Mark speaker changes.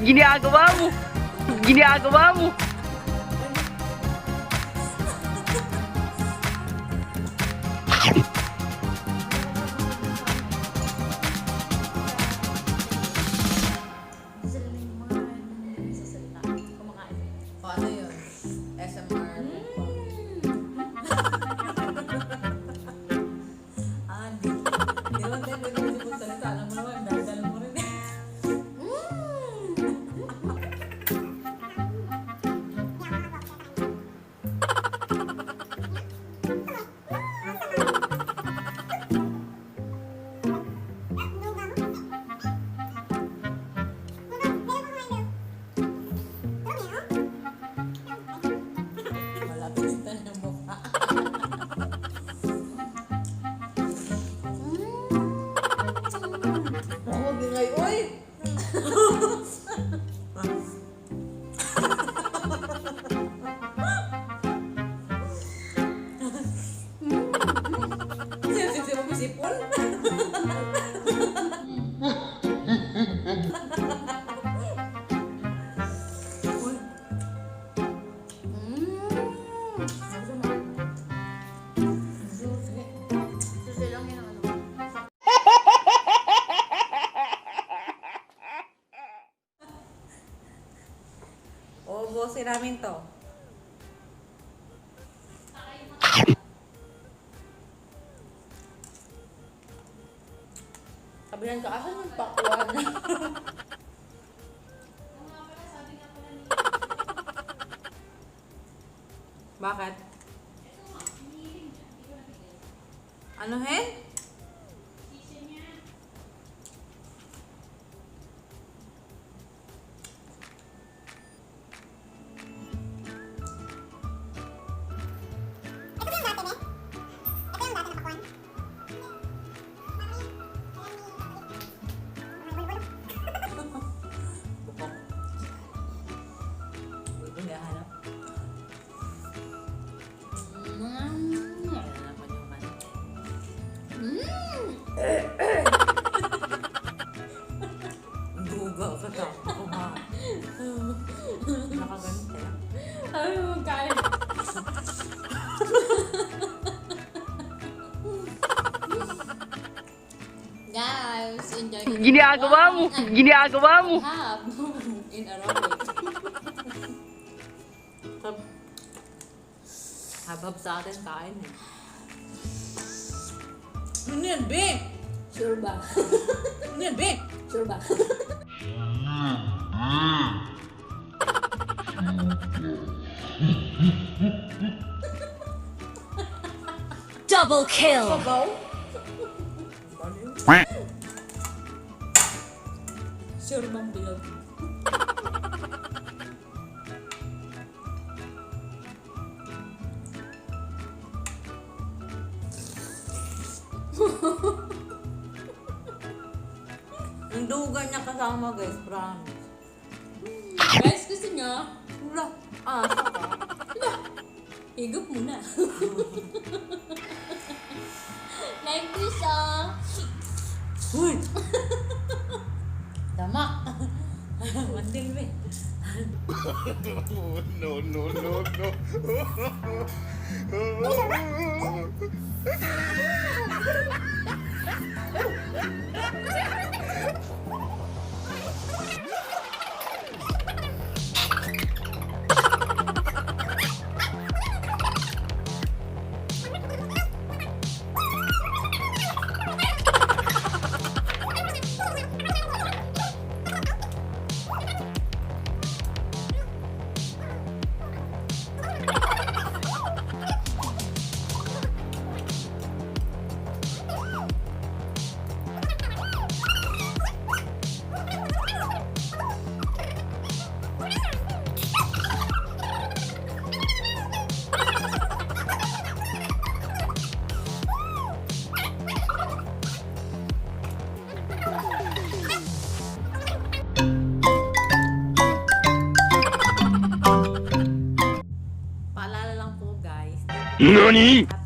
Speaker 1: Ginagawa mo. Ginagawa mo.
Speaker 2: Sila na yung mga nagsasalita. Kumakain.
Speaker 3: O, ano yun? SMR. Ah, hindi. Hindi naman tayo pwede magsalita. Alam mo naman, daldal mo rin eh. Malapit na yung mukha. Ako, gingay, oy! Sipsip mo sipon? Uy. Susi.
Speaker 2: Susi lang yun ang ano.
Speaker 3: Uubusin namin to. Sabihan ka, asan yung pakwan? Bakit? Ano he? Bukok. Bulbul nga hanap. Hanapan yung ano. Duga ka ta. Kuma. Nakaganit ka lang.
Speaker 2: Ay, magkain. Guys, enjoy.
Speaker 1: Ginagawa mo. Ginagawa mo.
Speaker 2: Have in Arabic.
Speaker 3: Habab sa atin kain eh. Ano yan, be?
Speaker 2: Sure ba?
Speaker 3: Ano yan, be?
Speaker 2: Sure ba?
Speaker 4: Double kill.
Speaker 3: Sabaw?
Speaker 2: Sure bang bilog?
Speaker 3: Ang duga niya kasama, guys. Promise.
Speaker 2: Guys, gusto nyo?
Speaker 3: Wala. Asa ka.
Speaker 2: Higop muna. Like this, ah.
Speaker 3: Uy! Tama! Mandil, be.
Speaker 5: No, no, no, no.
Speaker 3: Paalala lang po, guys.
Speaker 5: NANI?
Speaker 3: At